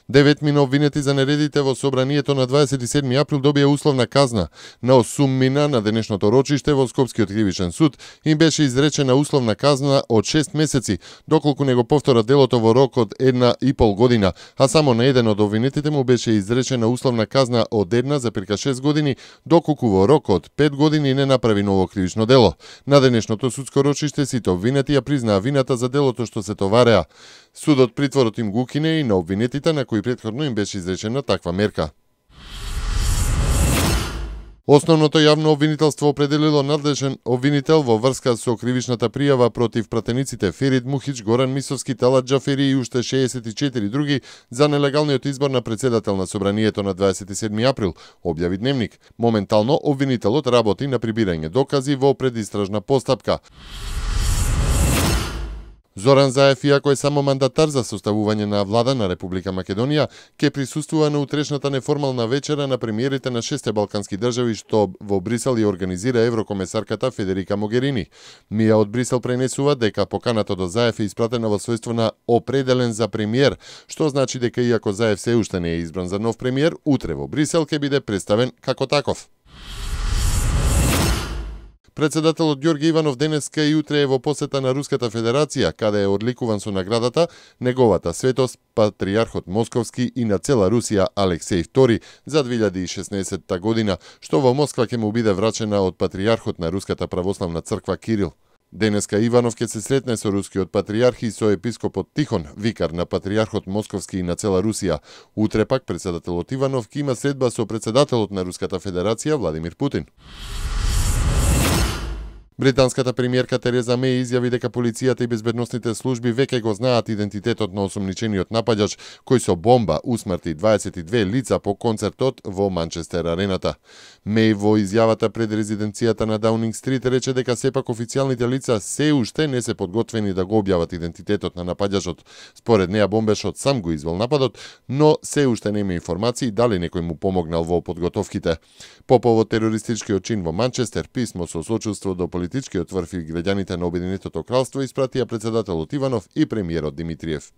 Деветми обвинети за нередите во собранието на 27 април добија условна казна. На 8 на денешното рочиште во Скопскиот кривичен суд им беше изречена условна казна од 6 месеци, доколку не го повтора делото во рок од 1,5 година, а само на еден од обвинетите му беше изречена условна казна од 1,6 години, доколку во рок од 5 години не направи ново кривично дело. На денешното судско рочиште сите обвинети ја признаа вината за делото што се товареа. Судот притворот им го укине и на обвинетите на кои претходно им беше изречена таква мерка. Основното јавно обвинителство определило надлежен обвинител во врска со кривичната пријава против пратениците Ферид Мухич, Горан Мисовски, Талат Џафери и уште 64 други за нелегалниот избор на председател на собранието на 27 април, објави Дневник. Моментално обвинителот работи на прибирање докази во предистражна постапка. Зоран Заев, иако е само мандатар за составување на влада на Република Македонија, ќе присуствува на утрешната неформална вечера на премиерите на 6 балкански држави што во Брисел ја организира еврокомесарката Федерика Могерини. МИА од Брисел пренесува дека поканата до Заев е испратена во својство на определен за премиер, што значи дека иако Заев се уште не е избран за нов премиер, утре во Брисел ќе биде представен како таков. Председателот Ѓорѓе Иванов денеска и утре е во посета на Руската Федерација, каде е одликуван со наградата неговата светост Патријархот Московски и на цела Русија Алексеј II за 2016 година, што во Москва ќе му биде врачена од Патријархот на Руската православна црква Кирил. Денеска Иванов ќе се сретне со рускиот патријарх и со епископот Тихон, викар на Патријархот Московски и на цела Русија. Утре пак председателот Иванов ќе има средба со председателот на Руската Федерација Владимир Путин. Британската премиерка Тереза Меј изјави дека полицијата и безбедносните служби веќе го знаат идентитетот на осомничениот напаѓач кој со бомба усмрти 22 лица по концертот во Манчестер арената. Меј во изјавата пред резиденцијата на Даунинг Стрит рече дека сепак официјалните лица се уште не се подготвени да го објават идентитетот на напаѓачот. Според неа бомбешот сам го извел нападот, но се уште нема информации дали некој му помогнал во подготовките. По повод терористичкиот чин во Манчестер, писмо со сочувство до политичкиот врв и граѓаните на Обединетото кралство испратија председателот Иванов и премиерот Димитриев.